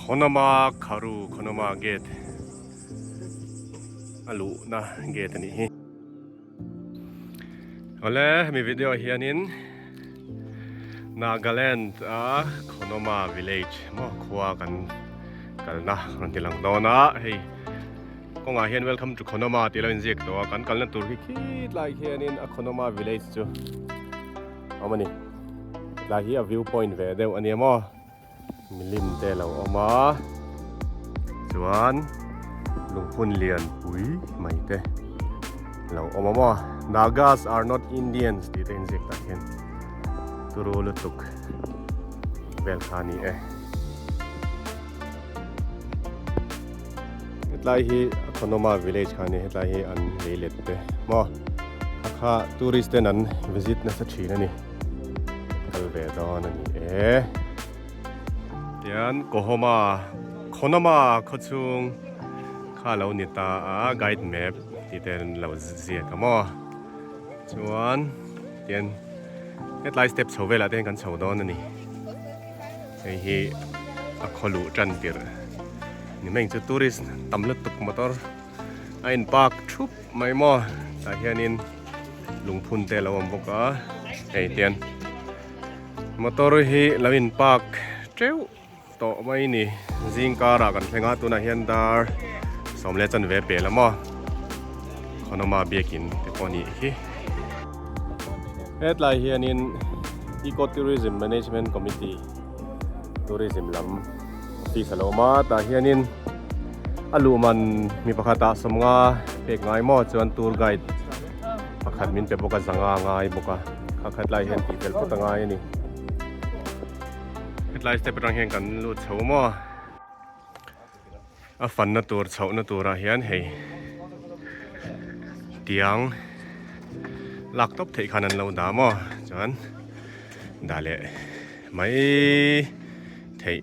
Khonoma Kharu Khonoma gate a luhna gate a nih hi. Awle hemi video ah hianin Nagaland a Khonoma village maw khua kan kalna rawn ti lang dawn a hei kawngah hian welcome to Khonoma tih lo inziak tawh a kan kalna tur hi khitlai khianin a Khonoma village chu a awm a ni hetlai hi a view point ve deuh a nia maw. Milim te lo awm a chuan lungphun lian pui mai te lo awm a maw Nagas are not Indians tih te inziak tah hian turu lutuk vel kha a ni e. Hetlai hi Khonoma village kha a ni hetlai hi an lei let te maw kha kha tourist ten an visit nasa thin a ni. Kal ve dawn a ni e. Tian Kohoma Khonoma khawchhung kha lo ni ta a guide map tih te an lo ziak a maw. Chuan tian hetlai step chho velah te hian kan chho dawn a ni. Hei hi a khaw luh tan tirh ni mai ang chu tourist tam lutuk motor a in park thup mai maw tah hianin lungphun te a lo awm bawk a hei tian motor hi lo in park teuh tawh mai a ni zing karah kan thleng a tunah hian dar sawm leh chanve pel a maw Khonoma biakin te pawh a nih hi hetlai hianin Eco Tourism Management Committee Tourism lam office a lo awm a tah hianin a luh man mi pakhatah sawmnga pek ngai maw chuan tour guide pakhat min pe bawk a zanga ngai bawk a kha khat lai hian tih fel phawt a ngai a ni hetlai step atang hian kan lut chho maw a fanna tur chhohna turah hian hei tiang lak tawp theih khan an lo dah maw chuan dah leh mai theih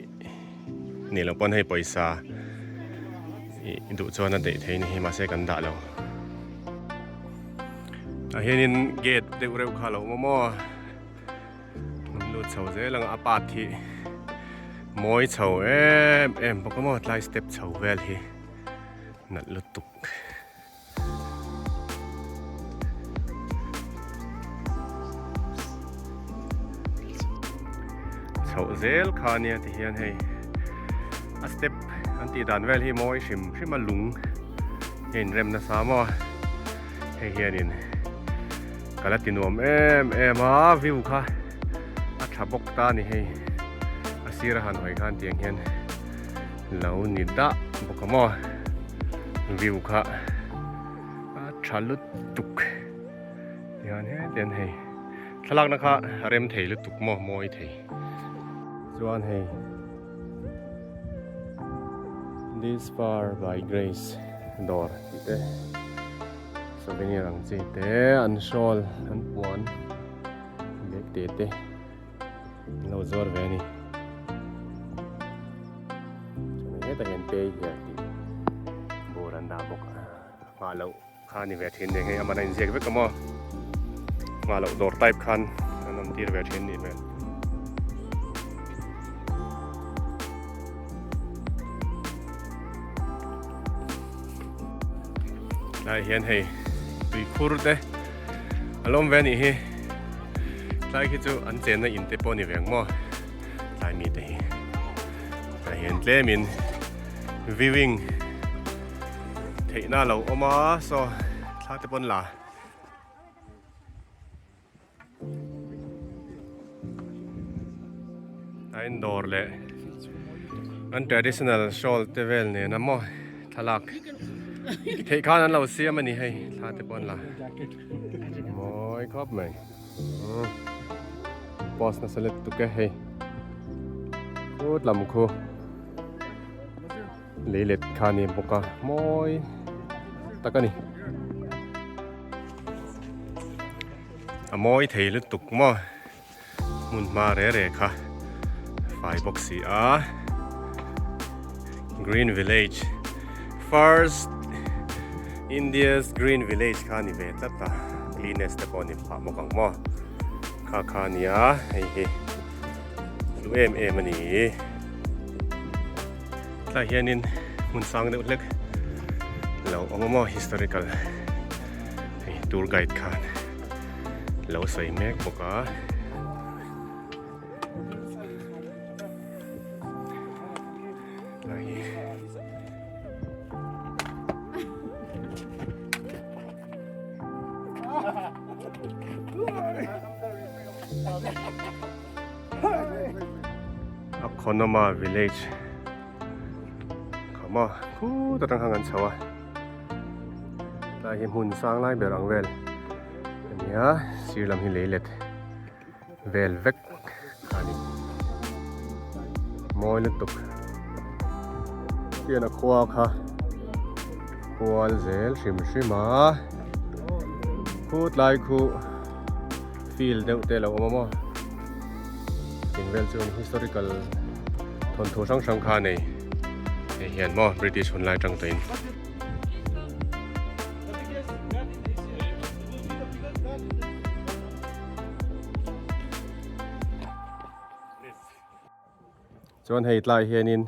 ni loh pawn hei pawisa ih duh chuan a daih thei ni hi mahse kan dah lo tah hianin gate deuh reuh kha a lo awm a maw an lut chho zel ang a path hi mawi chho em em bawk a maw tlai step chho vel hi nalh lutuk. Chhoh zel kha ania ti hian hei a step an tih dan vel hi mawi hrim hrim a lung a inrem nasa maw hei hianin ka la ti nuam em em a view kha a tha bawk ta a ni hei a sir a han hawi khan tiang hian lo ni dah bawk a maw view kha a tha lutuk tihian hetian hei thlalakna kha a rem thei lutuk maw mawi thei chuan hei this far by grace dawr tih te souvenir ang chi te an shawl an puan bag te te. An lo zuar ve a ni. Chuan hetah hian pay here tih bur an dah bawk a. Nghah loh kha a ni ve thin nen hei a man a inziak vek a maw. Nghah loh dawr type khan an awm tir ve thin nih hmel. Tlai hian hei tuikhur te a lawm ve a nih hi tlai khi chu an chenna in te pawh a ni ve ang maw tlai mi te hi tah hian tlemin viewing theihna a lo awm a saw thla te pawn la. A in dawr leh an traditional shawl te vel nen a maw thlalak theih khan an lo siam a ni hei thla te pawh an la mawi khawp mai post nasa lutuk e hei khut lam khu Lei let kha a ni bawk a mawi tak a ni. A mawi thei lutuk maw hmun hma re re kha fai bawk si a Green Village first India's Green Village kha a ni ve tlat a cleanest te pawh a ni phah bawk ang maw kha kha a nia hei hi. Hlu em em a ni. Tlaiah hianin hmun sang deuh hlek lo awm a maw historical hei tour guide khan lo sawi mek bawk a. Tlai hi. A Khonoma village kha maw khut atang khan kan chho a tlai hi hmun sang lai ber ang vel a ni a sir lam hi lei let vel vek a ni mawi lutuk tian a khua kha kual zel hrim hrim a khut lai khu field deuh te a lo awm a maw eng vel chu historical thawnthu hrang hrang kha a nei hei hian maw british hun lai atang tawhin. Chuan hei tlai hianin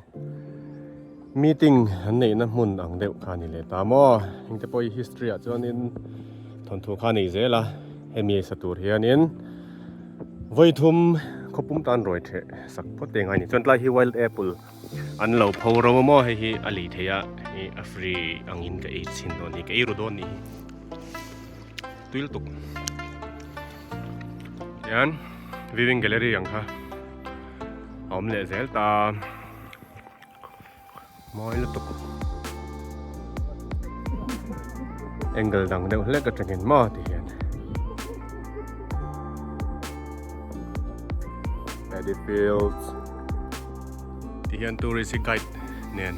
meeting an neihna hmun ang deuh kha a ni leh ta maw engte pawh hi history ah chuanin thawnthu kha a nei zel a hemi sa tur hianin vawi thum khawpum tan rawi theh sak phawt te ngai a ni chuan tlai hi wild apple an lo pho ro a maw hei hi a lei theih a hei a free angin ka ei chhin dawn a ni ka ei ru dawn a ni hi tui lutuk. Tihian viewing gallery ang kha a awm leh zel ta mawi lutuk angle dang deuh hlek atangin maw tihian paddy fields tihian tourist guide nen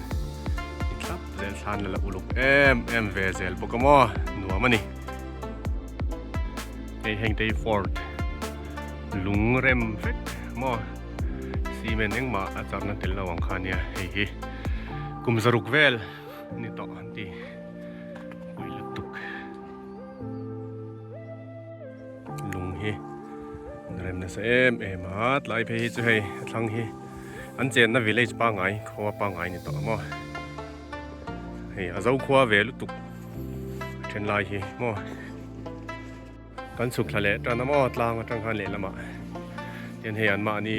i thlap zel thlan la la uluk em em ve zel bawk a maw nuam a ni. Hei heng te hi fort lung rem vek maw cement engmah a charna tel lo ang kha nia hei hi kum zaruk vel ni tawh an ti pui lutuk lung hi an rem nasa em em a tlai phei hi chu hei a thlang hi an chenna village pangngai khua pangngai ni tawh maw. Hei a zo khua ve lutuk a then lai hi maw kan chhuk thla leh tan a maw tlang atang khan lehlamah tian hei an mahni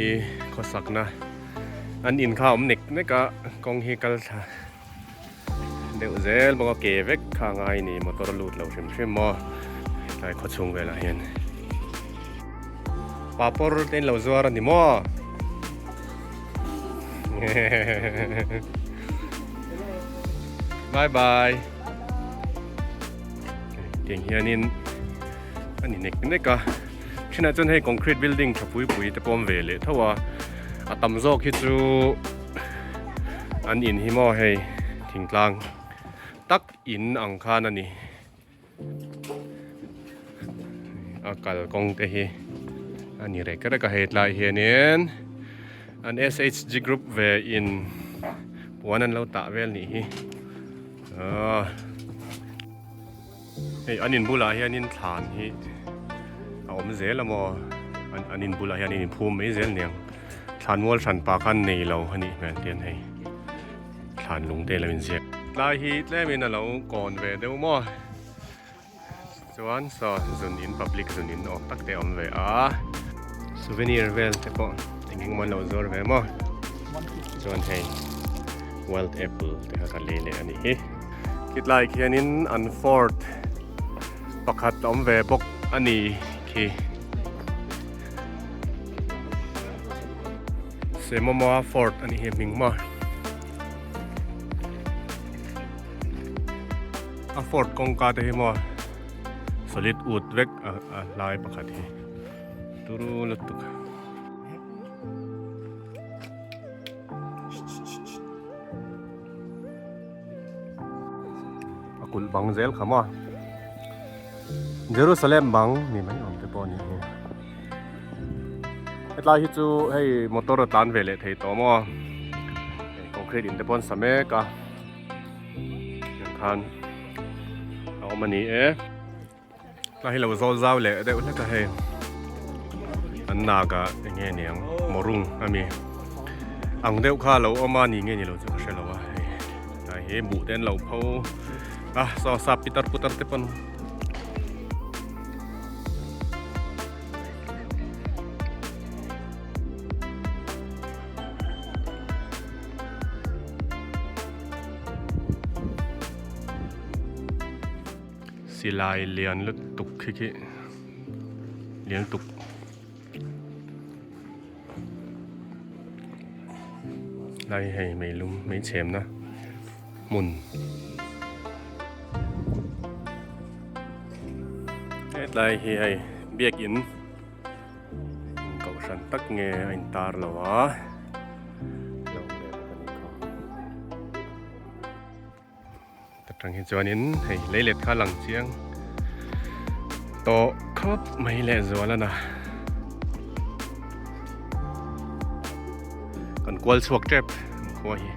khawsakna an in kha a awm nek nek a kawng hi kal thla deuh zel bawk a ke vek kha a ngai a ni motor a lut lo hrim hrim maw tlai khawchhung velah hian papawr te in lo zuar a ni maw. Bye bye. Tiang hianin a ni nek nek a. Thinah chuan hei concrete building tha pui pui te pawh awm ve leh tho a. A tam zawk hi chu an in hi maw hei thingtlang tak in ang khan a ni. A kal kawng te hi a ni rek rek a hei tlai hianin an S_H_G group ve in puan an lo tah vel nih hi aaa hei an in bulah hianin thlan hi a awm zel a maw an in bulah hian in phum mai zel niang thlan mual hran pa khan nei lo a nih hmel tian hei. Thlan lung te lo inziak. Tlai hi tlemin a lo kawn ve deuh maw? Chuan saw zun in public zun in awm tak te a awm ve a. Souvenir vel te pawh eng eng maw an lo zuar ve maw? Chuan hei wild apple te kha ka lei leh a nih hi. Khitlai khianin an fort pakhat a awm ve bawk a ni khi. Semomoa Fort a nih hi a hming maw. A fort kawngka te hi maw solid wood vek a hlai pakhat hi turu lutuk. A kulh bang zel kha maw. Jerusalem bang ni mai awm te pawh a nih hi. Hetlai hi chu hei motor a tlan ve leh thei tawh maw hei concrete in te pawh an sa mek a tiang khan a awm a ni e tlai hi lo zawl zau leh deuh hlek a hei an nak ah eng nge niang mawrung a mi ang deuh kha a lo awm a ni nge ni lo chu ka hre lo a. hi buh te an lo pho a saw sap pitar putar te pawn Silai lian lutuk khi khi lian lutuk lai hei meilum mei chhemna hmun hetlai hi hei biakin kohhran tak nge a intar lo a lo awm ve bawk a nih kha. Ta tang hi chuanin hei leilet kha lang chiang tawh khawp mai leh zual a na. Kan kual chhuak tep an khua hi.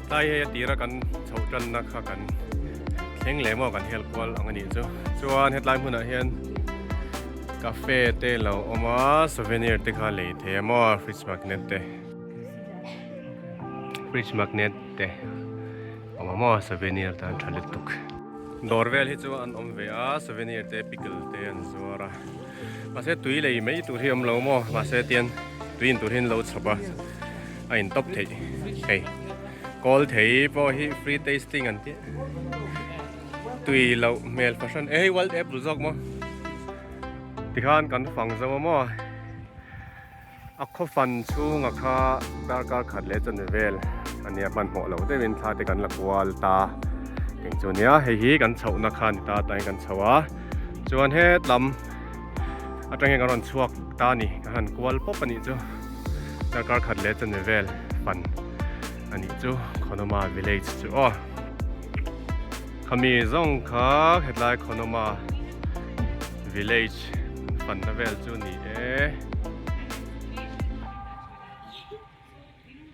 Tlai hei a tira kan chhoh tanna kha kan thleng leh maw kan hel kual ang a nih chu. Chuan hetlai hmunah hian Cafe te lo awm a, souvenir te kha lei thei a maw fridge magnet te fridge magnet te awm a maw souvenir tan tha lutuk. Dawr vel hi chu an awm ve a, souvenir te pickle te an zuar a, mahse tui lei mai tur hi awm lo maw mahse tian tui in tur hi an lo chhawp a, a in tawp theih hei kawl thei pawh hi free tasting an tih. Tui loh hmel fahran e hei wild apple zawk maw tikhan kan fang zo a maw a khaw fan chhunga kha darkar khat leh chuan vel ania hmanhmawh loh deuhin thla te kan la kual ta eng chu nia hei hi kan chhohna kha ni ta tain kan chho a chuan hetlam atang hian kan rawn chhuak ta a ni ka han kual pawp a nih chu darkar khat leh chuan vel fan a nih chu Khonoma village chu aw. Khami zawng kha hetlai Khonoma village fanna vel chu ni e.